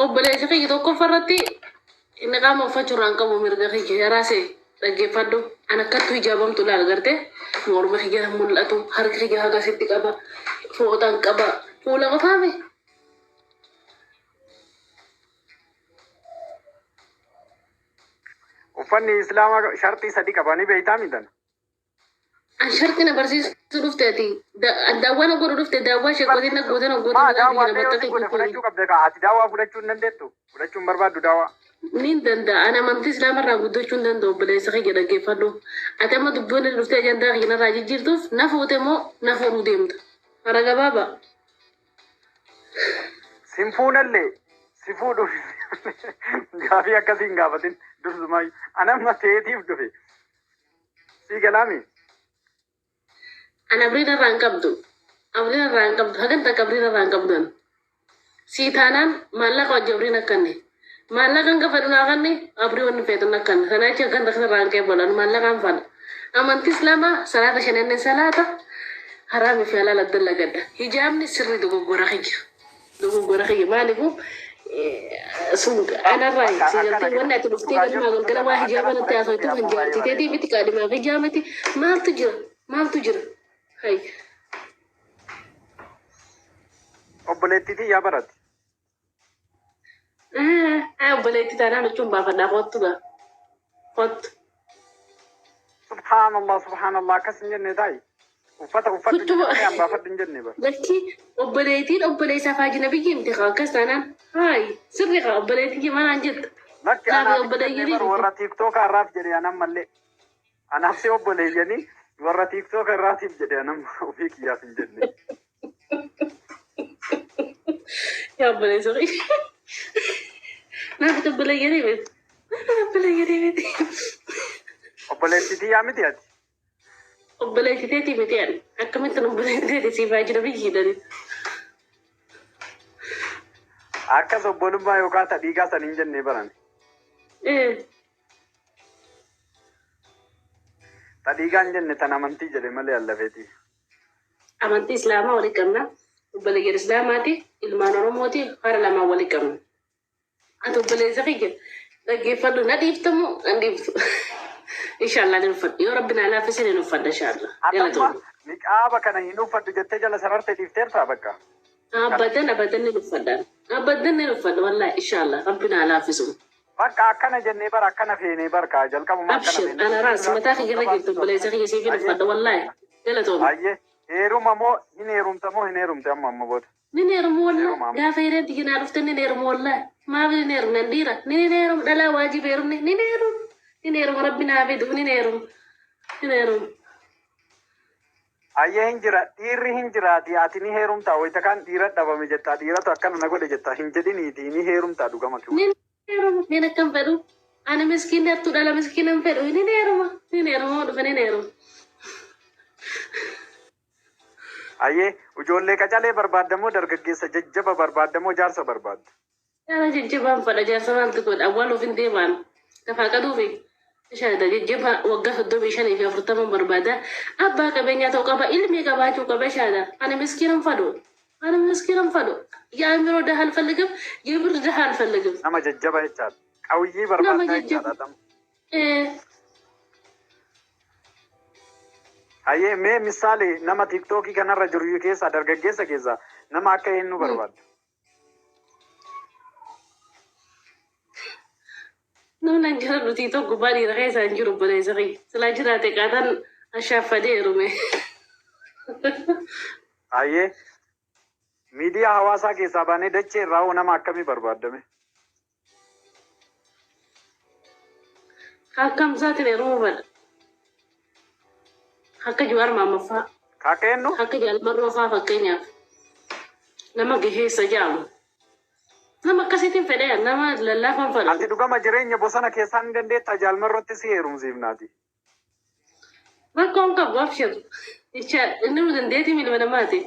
Obboleessi kiyya tokkoffaa irratti inni qaama uffachuu irraa hin qabu mirga kiyya yaraase dhaggeeffadhu. An akkattu hijaabamtu laal garte morma kiyya mul'atu, harki kiyya hagasitti qaba, fooxaan qaba, fuula qofaami. Uffanni Islaamaa sharxii sadi qaba, ni beektaa mitan? An sharti na barsiisuu dhufte ati. Daawwaa na godhu dhufte, daawwaa sheekotiin na goote na goote. Maa mataa daawwaa kiyya na illee yoo si battaqe godhe kukkuni. Fudhachuu qabda kaa, ati daawwaa fudhachuu hin dandeettu? Fudhachuu hin barbaaddu daawwaa? Nin danda'a. Ani amantii Islaamarraa guddachuu hin danda'u, obboleessa kiyya dhaggeeffadhu. Ati amma dubbiin dhuftee ajandaa kiyya narraa jijjiirtuuf na fuute moo na fuudhuu deemta? Hara gabaabaa. Sin fuunallee si fuudhuuf gaafii akkasii hin gaafatin dursumaa. An amma teetiif dhufe. Si galaami? Ani abriin irraa hin qabdu. Abriin irraa hin qabdu. Hagan takka abriin irraa hin qabdu. Ani. Sii taanaan maallaqa wajji abriin akkanne. Maallaqa hanga fedhu naa kanni, abrii wanni feetu akkanne. Sana jecha hagan takka irraa hin qeebalu. Ani maallaqaan fadha. Amantii Islaamaa salaata shanennen salaata, haraamii fi halaal adda lagadha. Hijaabni sirri dogoggora kiyya. Dogoggora kiyya maaliifuu sun anarraa Akka si akkana galtee wanni ati dhuftee dhugaa ganamaa jirtu galgala waa akkana hijaaba natti fudhachuu haasoftuuf fi hin ammoo baay'ee jaartiteetii miti, qaadhimaa fi hijaabati maaltu jira, maaltu jira hay. Obboleettiitii yaa barate. Ay, obboleettii taanaan huccuun baafadhaa, kottu gaa, kottu. Subhaanallah, subhaanallah, akkas hin jenne taa'i. Uffata uffadhu Huccuu jette malee an baafadhu hin jenne bara. Lakki, obboleettiin obboleessaaf ajnabiyyi miti kaa, akkas taanaan haay sirri kaa, obboleettii kee maal jettu? Lakki, Naaf anaaf hin jenne obboleeyyanii bar miti. Warra tiiktookaa irraaf jedhe an ammallee. Anaaf si obboleeyyanii warra tiiktooka irraatiif jedhe, an amma ofii kiyyaaf hin jenne. Yaa obboleessa kiyya. Naaf obboleeyyanii miti. Naaf obboleeyyanii miti. Obboleettiitii yaa miti ati. Obboleettiteetii miti ani. Akkamittiin obboleettiteeti siif ajnabiyyi jedhani? Akkas obbolummaa yookaan ta dhiigaa san hin jenne baran. Ta dhiigaa hin jenne, tan amantii jedhe malee allafeetii. Amantii Islaamaa walii qabna. Obboleeyyan Islaamaati. Ilmaan Oromooti. Hara lamaan walii qabna. Ati obboleessa kiyya dhaggeeffadhu, na dhiiftamu nan dhiiftu. Inshaallah ni uffadhu. Yoo Rabbi naa laaffise ni uffadha inshaallah. Ati amma Galatoomna. niqaaba kana hin uffadhu jettee jala sararte dhiifteertaa bakka. Abadan, abadan ni uffadha. Abadan ni uffadha wallahi, inshaallah Rabbi naa laaffisu. Bakka akkana jennee bara akkana feenee barka jalqabuma akkana Abshir feenee. ana raas mataa kiyya irra jirtu, obboleessa kiyya siifin uffadha wallahi. Galatoomna. Ayyee, heeruma moo hin heerumta moo hin heerumte amma amma booda? Nin heerumu wallah. Heeruma amma. Gaafa hireen tiyya naa dhufte nin heerumu wallah. Maaf nin heerumne, an dhiira? Nin heerumu, dhalaa waajiba heerumne, nin heerumu. Nin heeruma, Rabbi naa fidu, nin heerumu. Nin heerumu. Ayyee, hin jira dhiirri, hin jiraati, ati ni heerumtaa wayita kaan dhiira dhabame jettaa, dhiiratu akkana na godhe jettaa hin jedhiniiti, ni heerumtaa dhugama kiwwa. Nin heeruma, nin akkam fedhu. Ani miskiin hattuu dhala miskiina hin fedhu, nin heeruma. Nin heeruma, dhufe nin heeruma. Ayyee, ijoollee qacalee barbaadda moo dargaggeessa jajjaba barbaadda moo jaarsa barbaadda? Jaara jajjabaan fadha, jaarsa maaltu godha, awwaaluuf hin deemaan. Lafaa qaduufi. Shaada jajjabaa waggaa 35 fi 40 barbaada. Abbaa qabeenyaa ta'uu qaba, ilmii qabaachuu qaba shaada. Ani miskiina hin fadhu. Ani miskiina hin fadhu. የአእምሮ ድሃ አልፈልግም፣ የብር ድሃ አልፈልግም። Nama jajjaba jechaadha. Qawiyyii Nama barbaaddaa jajjaba. jechaadha. Ayyee, mee misaali nama tiiktookii kanarra jiru keessaa, dargaggeessa keessaa nama akka eenyu barbaadda? Namni an jala nuti tokko gubbaa dhiira keessa hin jiru, obboleessa kiyya. Silaa jiraate qaataan ashaaffadee heerume. Ayyee, miidiyaa hawaasaa keessaa baanee dachee irraa hoo nama akkamii barbaaddame? Akkam isaatiin heerumuu fedha. Akka Jawaar Maammaffaa. Akka eenyu? Akka Jaalmarroo fa'aa fakkeenyaaf. Nama gaheessa jedhamu. Nama akkasiitiin fedhee, nama lallaafaan fedha. Ati dhugama jireenya bosona keessaa ni dandeettaa? Jaalmarrootti si heerumsiifnaati. Rakkoon qabu, abshir. Jecha inni nu dandeetii ilma namaati.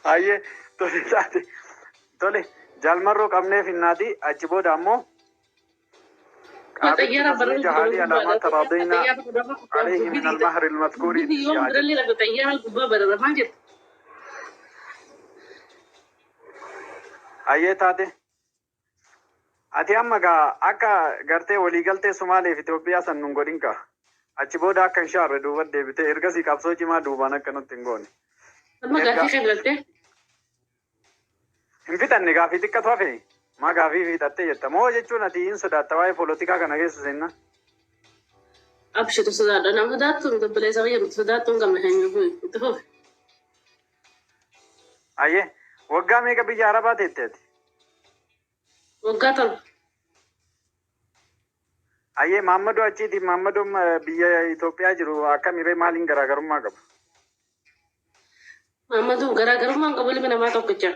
Ayyee, tole taate, tole, jaalmarroo qabnee finnaati, achi booda ammoo قابلت Xayyaara barra تزويجها لي على ما تراضينا xayyaara عليه من المهر المذكور Dubbii yoo يا birallee lafa xayyaara gubbaa barara maal jettu? Ayyee taate. Ati amma gaa akka gartee waliigaltee Somaaliif Itoophiyaa san nun godhin kaa. Achi booda akka hin shaarre duuba deebitee ergasii qabsoo cimaa duubaan akka nutti hin goone. Amma Erga gaaffii kan galtee hin fixanne gaafii xiqqatu hafe. Maa gaafii fixattee jetta. Moo jechuun ati hin sodaatta waa'ee polotikaa kana keessa seenna. Abshitu sodaadha. Nama sodaattu obboleessa kiyya nuti sodaattu hin qabne kan itti fufi. Ayyee waggaa meeqa biyya Arabaa teette ati? Waggaa 7. Ayyee Maammadoo achiiti Maammadoon biyya Itoophiyaa jiru akkamiree maaliin garaagarummaa qaba? Maammaduu garaagarummaa hin qabu, ilmi namaa tokkicha.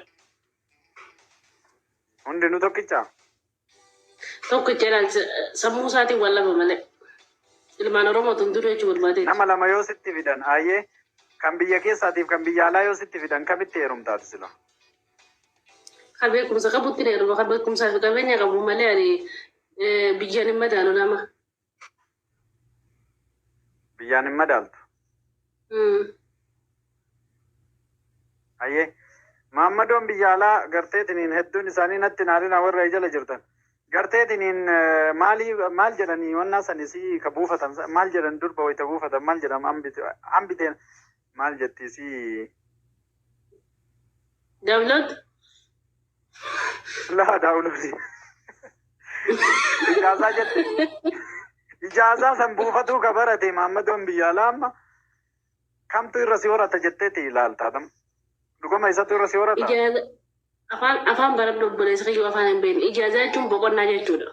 Hundinuu tokkicha? Tokkicha ilaalcha sammuu isaatiin wal laba malee. Ilmaan Oromoo tun duruu jechuu barbaadeeti. Nama lama yoo sitti fidan ayyee kan biyya keessaatiif kan biyya alaa yoo sitti fidan kamitti heerumtaati sila? Kan beekumsa qabutti ni heeruma, kan beekumsaa fi qabeenya qabu malee ani biyyaan hin madaalu nama. Biyyaan hin madaaltu. Ayyee Maammadoon biyya alaa garteetiniin hedduun isaanii natti naalina warra jala jirtan. Garteetiniin maalii maal jedhanii wannaa sani si ka buufatan maal jedhan durba wayita buufatan maal jedham hambiteen maal jetti si Download. Laa download. Ijaazaa jette. Ijaazaa san buufatuu ka barate Maammadoon biyya alaa amma kamtu irra si horata jetteeti ilaalta adam. Dhuguma isatu irra si horata? Ijaaza afaan baradhu obboleessa kiyyoo afaan hin beekne. Ijaazaa jechuun boqonnaa jechuudha.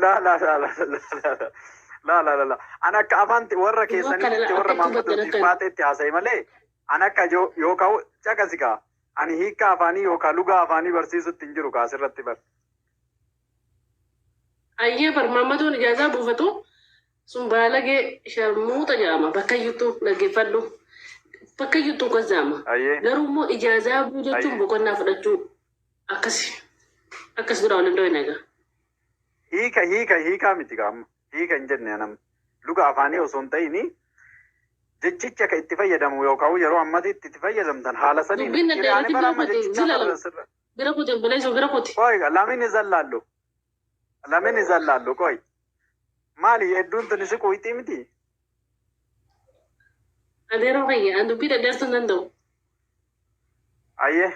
Laa laa laa laa laa laa laa laa laa. An akka afaan warra Duuba akkana keessanitti warra akkatti hubattan maammadootiif akkana. baateetti haasa'e malee an akka yookaan caqasi kaa ani hiikka afaanii yookaan lugaa afaanii barsiisutti hin jiru kaa asirratti bar. Ayyee bar maammadoon ijaazaa buufatu sun baalagee sharmuuxa jedhama bakka iyyuttuu dhaggeeffadhu. Bakka iyyuttuu akkas jedhama. Ayyee. Garuu immoo ijaazaa buu jechuun Ayyee. boqonnaa fudhachuu akkasi. Akkas dura waliin dho'in egaa. Hiika hiika hiikaa miti kaa amma hiika hin jenne anam luga afaanii osoo hin ta'ini jechicha ka itti fayyadamu yookaan yeroo ammatitti itti fayyadamtan haala saniin Dubbiin ani dhadheerati bara bira amma kuti jechichaa zila bara sirra. bira kuti obboleessoo bira kuti. Qoy lamin izallaallu lamin izallaallu qoy maali hedduun tuni si quuxii miti. Adeeroo kiyya an dubbii dhadheertuu hin danda'u. Ayyee.